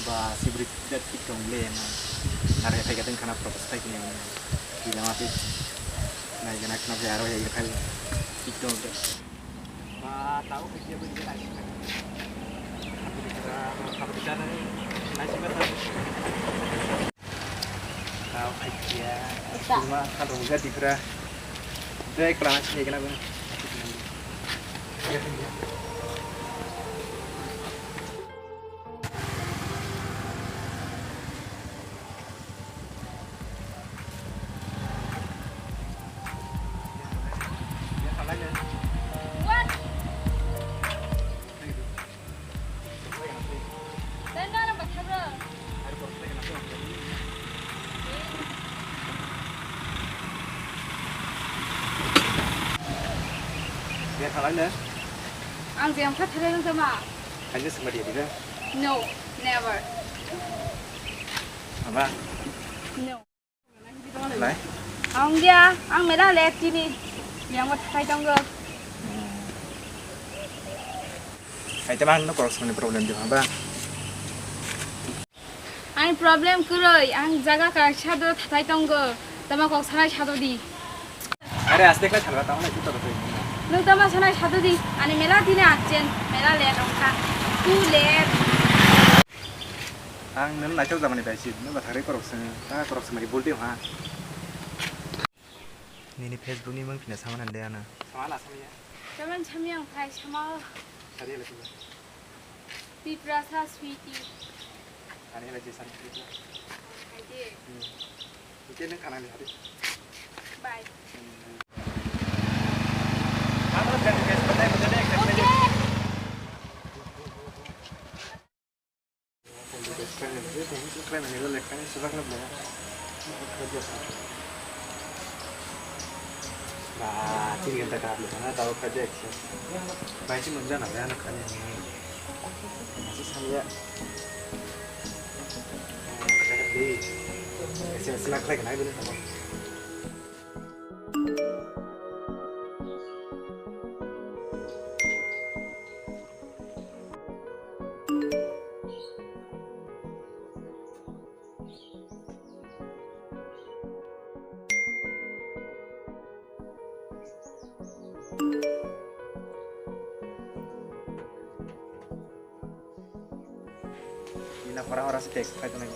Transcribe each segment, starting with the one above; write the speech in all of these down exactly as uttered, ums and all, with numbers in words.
Ba sibri dat tik tong le na. Are phaikha teng khana propose khai kini. Bila ma tik. Nai gana khana phe aro ya khai tik tong le. Ba tau khai khe bini nai. Khabri kra, khabri kra nai. Nai sima ta. Tau khai khe. Ita. Sima khalo ga dikra. Dai kla nai sini gana bini. Ang je ang kha thare nang tama. Kaisa swngma diya diba? No, never. Aba? No. Lai? Ang dia, ang mela le tini. Yang mo thai tong go. Hai tama ang no korok swngmani problem di ba? Ang problem kwrwi, ang jaga kaisa do thai tong go. Tama kok sanai sado di. Are aste khlai thalga tamo nai tutor twi. Nwng tama sanai sado di, ani mela dine achen, mela le rongkha. Tu le. Ang nwng naitok jamani bai si, nwng ba thari korok seng, ta korok seng mari bulti ha. Nini Facebook ni mung kina sama nande ana. Sama na sama ya. Taman sami ang phai sama. Sari le tu. Tiprasa sweetie. Ani le je sari tu. Hai de. Hmm. Ite nang kanang lihat. Bye. Okay. Ba, tin ghanta kap le na, tao kha de. Bai si mun jana, ya na khani. Asi samya. Kha de. Asi asi na khlai kana bini tamo. Ina hora hora se text khai tongo.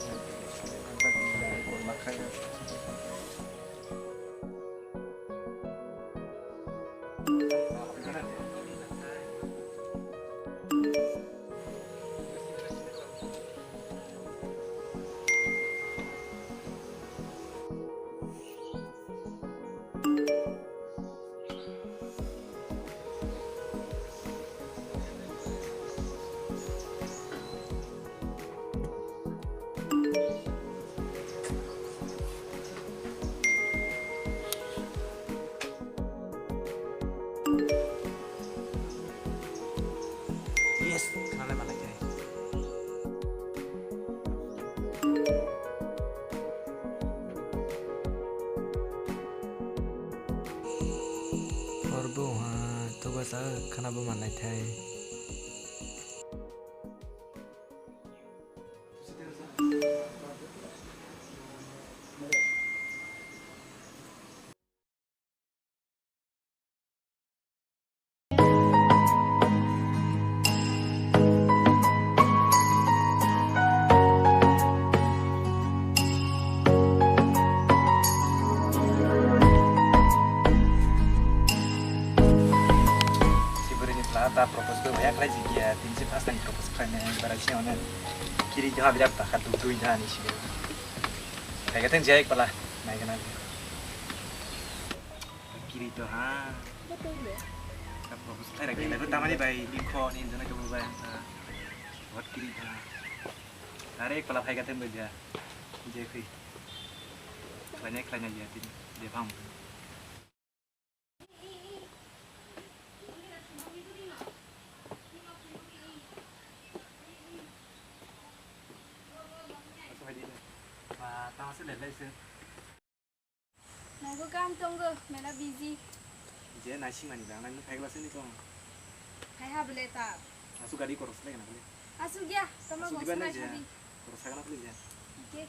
Yes, khwnanai malai khe. Hor bo ha, to basa khana bo manai thai. Sibrini pla ta propose bo ya khlai jigya, tin si first time propose khlainai, bara si ono kiri doha birat bakha duk dui doha ni si. Khaikhe thang jai pala, naigana. Kiri to ha. Betul deh. Ka propose khai rakhe na ko tamani bai ni kho ni jana ko bai ta. Hot kiri to ha. Are ek pala phai ka tem bai ja. Je khui. Khlainai khlainai ya tin. Je phang. Ba, tama se le lai se. Naigo kam tongo, mela busy. Je naising mani ba, nang phai glass ni kong. Phai ha bele ta. Asu gari koros le kana bele. Asu gya, tama asu diba na je. Koroksa gana pili ya. Oke.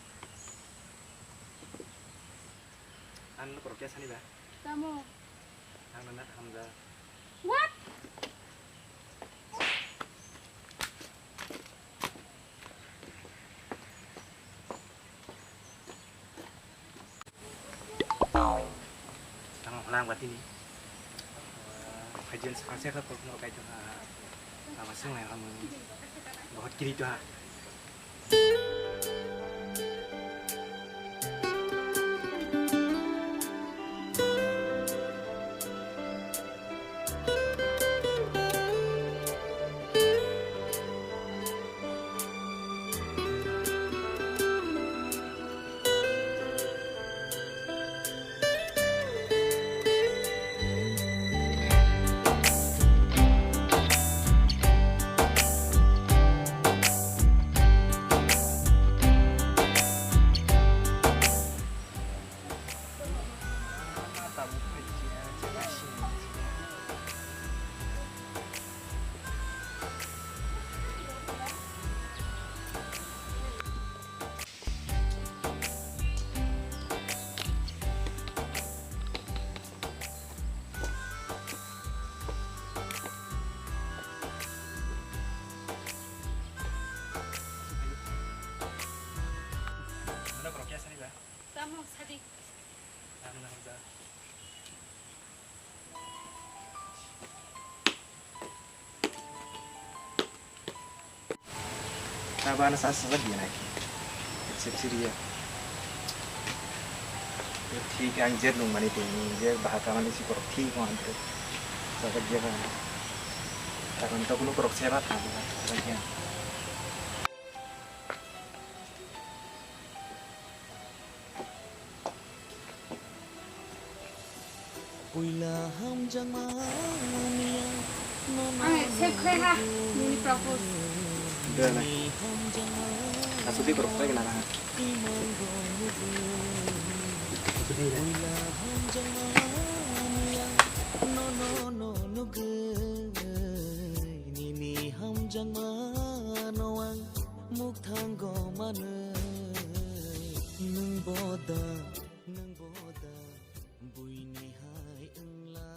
Ang no koroksa sani ba? Tamo. Ang no na hamja. What? Tamo hwnang ba tini. Phaijin sakang sekha kok no kai tongha. Tamo swngnai hamung. Bahut kiri tongha. Tamo sadi. Tabana sa sa dia nai. Sip siriya. Thik ang jet nung mani tini, jet bahaka mani si korok thik mo antre. Sa sa dia kan. Karon to kuno korok seba tha. Puila hamjakma niya nono. Ang accept khai ha, nini propose. Dene. Asudi korok khai gana ha. Asudi. Puila hamjakma niya nono nugwi nini hamjakma no ang mukthango manwi nwng boda. Nang boda buini hai wngla.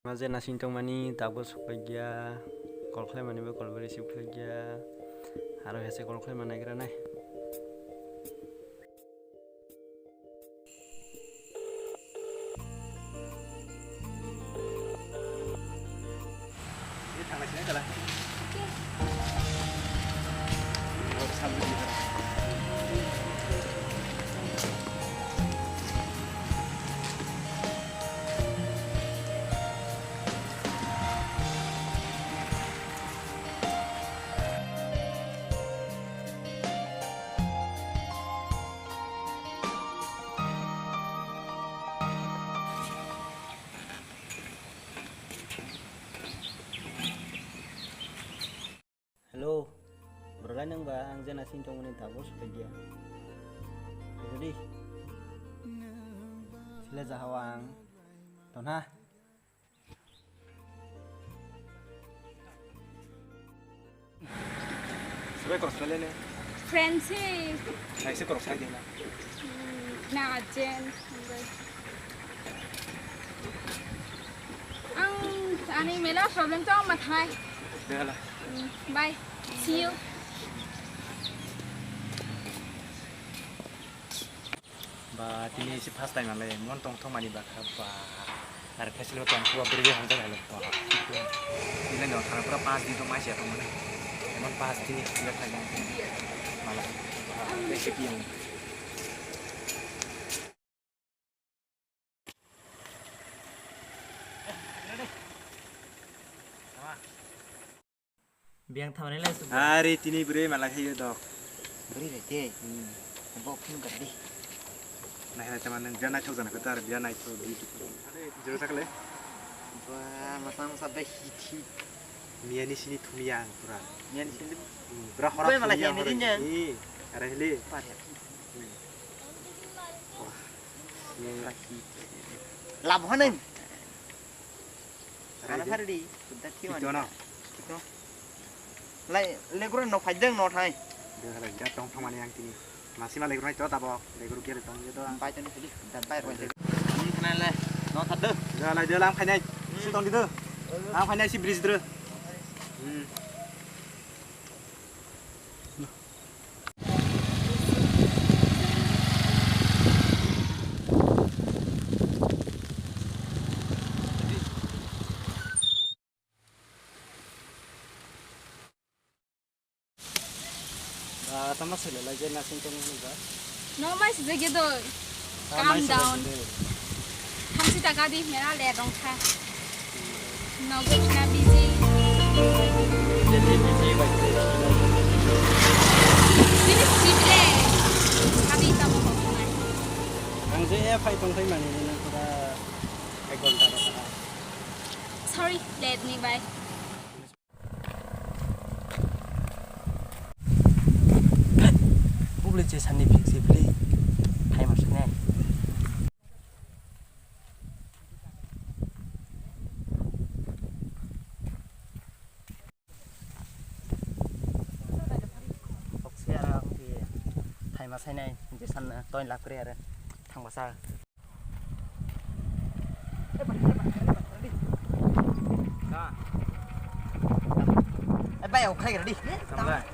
Ma je nasing tongmani tabuk sokphaikya, call khlaimani bo call bo receive khlaikya, aro hese call khlaima naigra nai. Hello, bwrwlai nwng ba ang jena sini tongmani tabuk sokphaikya. Jadi, sile jahao ang tonha. Sebai koroksa le ne? Friendship. Naise koroksa de na. Na Jen. Ang ani mela problem to ma thai. Dela. Bye. See you. Ba, tini isi first time alai, mon tong thok mani bakha, ba. Ar festival tong thok beri hamjak hai lo, ba. Tini no thang pura pas din tong mai sia tong mani. Mon pas din ya thang mala. Ba, recipe yang. Biang thamani lai su. Ari tini bwrwi malai khayo dok. Bwrwi bai tei. Hmm. Bo phim gadi. Nai hai tama nang biang naithok jana khatar biang naithok beautiful. Jero sakle. Ba masa masa bai hit hit. Miani sini thumia ang pura. Miani sini. Hmm, pura horak. Bai malai thumia khayo ni horak. Dinja. Ni, are hili. Pare. Hmm. Wah. Lab haneng. Mana phari di, kuda thiwan. Kito no. Kito. Lai, legro no phai deng no thai. Deng lai, da tong thang mani ang tini. Masima legro nai to tabo, legro kiri tong je to. Bai tong phai di, kuda bai roi. Ini kena le, no thad de. Da lai, da lang phai nai. Si tong di de. Ang phai nai si bridge de. Hmm. Ah, tama sele lai je nasing tong ni ba. No mai sijak ye doi. Calm down. Hamsi ta gadi mera le rong kha. Nogo khna busy. Bini sibile. Kadi tamo hoknai. Ang je e phai tong thai mani ni pura ek ghonta ro kha. Sorry, late ni bai. Bubli je sani fix je bli. Thai ma sene. Thai ma sai nai je san toin lak kre are thang basa. Eh, bai, okhai gra di. Samla.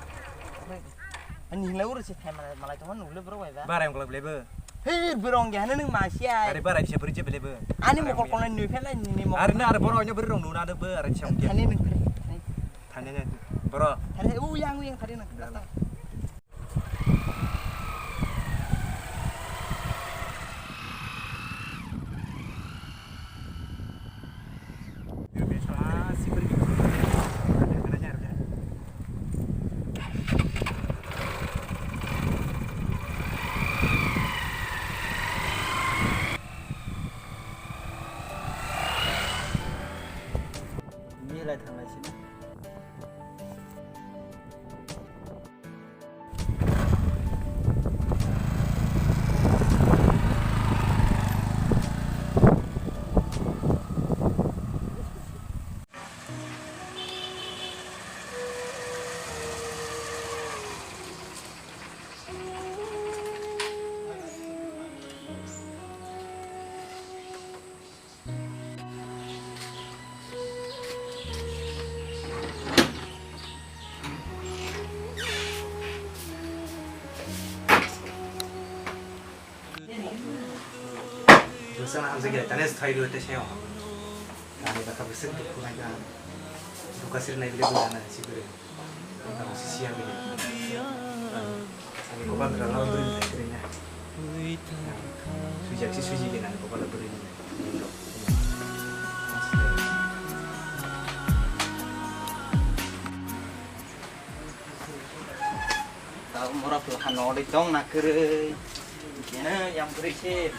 Ani hinglai uro si thai malai, malai tongma nule bro bai ba. Barai ongklak lebo. Hei, bro ongya hane nung masi ai. Are barai bisa beri je lebo. Ani mo kol kol nui phela ni mo. Are na are bro nya beri rong nuna de barai chong. Thani nung. Thani ne bro. Are u yang u yang thari nung. Ni lai thanglai sini. Bwsana hamjak ya, tane thai rw te sayo. Nani baka bwswk dukhu nai ka. Dukha sir nai bile bwsana si bwrwi. Ang si siya bile. Ani kopal dra lawan bwrwi nai sir na. Sujak si suji bile nani kopal bwrwi nai. Tao mora pula hano de tong na kere. Kena yang kere se.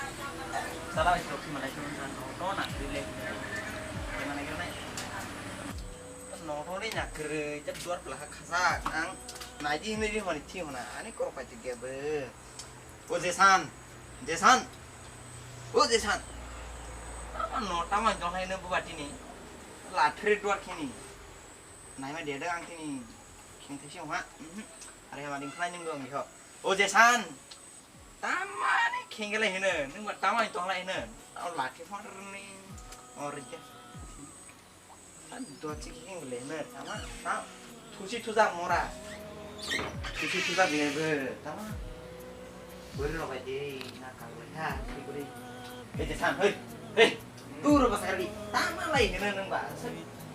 Sala itu ki malai tu na no to na kere le. Kemana kere nai? No to ni na kere jab duar pula khasak ang. Nai di ni di mani thi hona ani koro pai ti gebe. O Jesan, Jesan, o Jesan. Tama no tama jong hai ne bubati ni. Latre duar kini. Naima dede ang tini kheng thaisi ha. Mhm. Are ma ding khlai ning dong ho. O Jesan. Tamani khengele hino, nung ba tamani tonglai hino. Tamo lakhe phone ni. O rija. Dochi khengele hino. Tama, ta, thusi thuja mora. Thusi thuja bebe. Tama. Bwrwi rok bai de na kang bai ha, bwrwi. Ei je san, hei, hei. Dur bwsakali. Tama lai hino nung ba.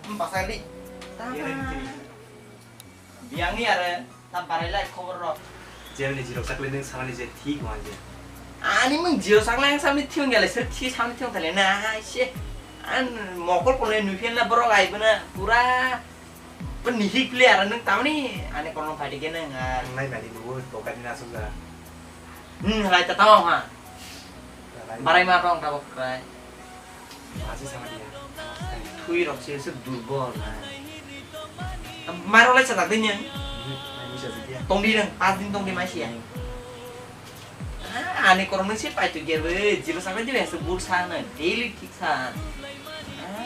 Bwsakali. Tama. Biyangni are ta barai lai khobor rok. Jemni jirok sakle nung samani je thik wan je. Ani mung jirok sakle ang samani thik wan gele sir thik samani thik wan thale na se. An mokol kone nuphian na borok ai bana pura. Pun nihik le ara nung tamani ani kono phaidi ke nung ar. Nai bari bu pokadi na suga. Hmm, halai ta tamo ha. Barai ma tong tabok krai. Masi sama dia. Thui rok se se durbol na. Maro lai sa tak din yang. Tong di nang, pas din tong di masi ya. Ah, ani korong nung se pai tu ger be, jiro sa be jiro se bur sa na, daily thik sa. Ah.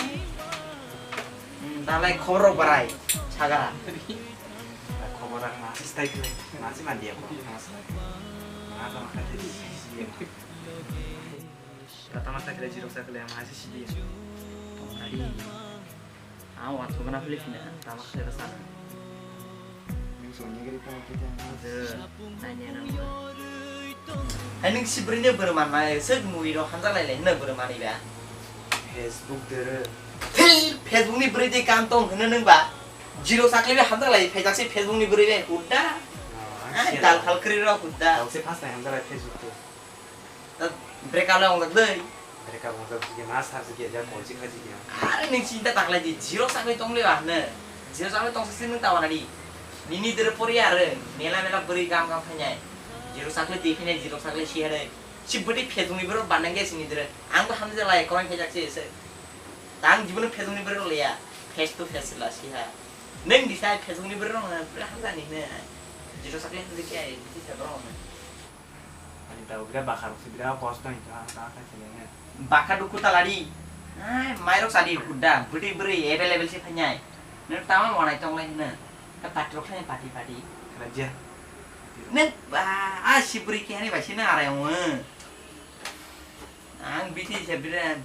Hmm, dalai khobor rok barai, sagara. Khobor ang masi stai khlai, masi mandia ko. Masa makan jadi. Kata masa kira jirok sa kira masi sidi. Tadi. Ang wathogna philip na tama khe bwsa. Nung songni gari tama khe tama. Naina nang. Hai nung si bwrwi ne bwrwi manma sek mui rok hamjak lai lai na bwrwi mani ba. Facebook dere. Thil Facebook ni bwrwi de kam tong hwnwi nung ba. Jiro sakli be hamjak lai phaijak se Facebook ni bwrwi be hudda. Ai dal khal kri rok hudda. Tau se phas nai hamjak lai Facebook de. Break up le ongjak dei. Break up ongjak jige ma sar jige ja kol jikha jige. Are ning chinta taklai di, jirok sakle tong le ba hne. Jirok sakle tong sini nung tawana di. Nini dere pori are, mela mela beri gam gam phanyai. Jirok sakle di phanyai, jirok sakle si are. Si beti Facebook ni bero banang ge sini dere. Ang bo hamje lai korang khe jak se se. Tang jibun Facebook ni bero le ya. Face to face la si ha. Neng di sai Facebook ni bero na, bero hamja ni ne. Jirok sakle hamje ke ai, di sa bero na. Ani ta ugra bakha rok se bira kosto ni ta ta ta kene ne. Bakha dukhu ta lari. Ai, mai rok sadi hudda, bwtwi bwrwi available se phanyai. Nang tama wanai tong lai hina. Ka party rok sai party party. Raja. Nang ba, a si bwrwi ke hani ba sina arai ong. Ang biti se bira.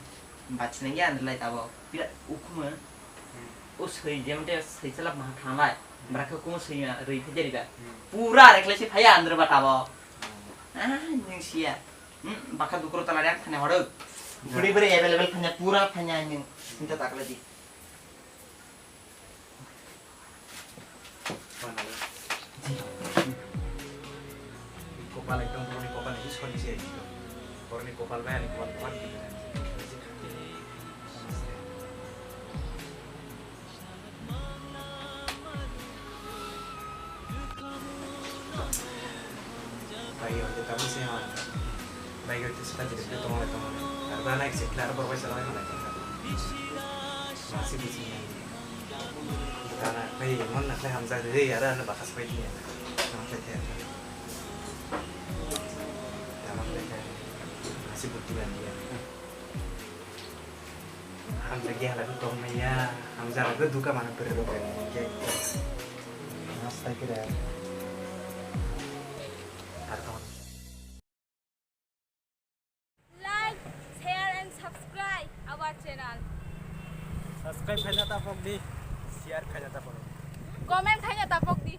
Bachina gya andrlai tabo. Pira ukhuma. Hmm. O soi jemte soi chalap maha thanglai. Hmm. Brakhe ukhuma soi ma rwi phai jariba. Hmm. Pura rekle se phaya andrba tabo. Hmm. Ah, ning siya. Hmm, bakha dukro tala yak thane horo. Ya. Buri buri available phanya, pura phanya ning. Sinta takle di. Kopal ekdom boroni kopal ni soni se ekdom. Boroni kopal bai ani kopal kopal. Bai, oi, tamo se ha. Bai, oi, to sita jere tong, tong. Arba na ekse klar borbai sala mana. Masi busi. Kana, bai, mon na khlai hamjak rwi, ara na bakhas bai diya. Tamo khlai khe. Tamo khlai khe. Masi buti ban diya. Hamjak ya hala tong maya. Hamjak rwi duka mana bere rok. Mas tai kira. Ar tong. Like, share and subscribe our channel. Subscribe khaina ta pok di, share khaina ta pok. Comment khaina ta pok di.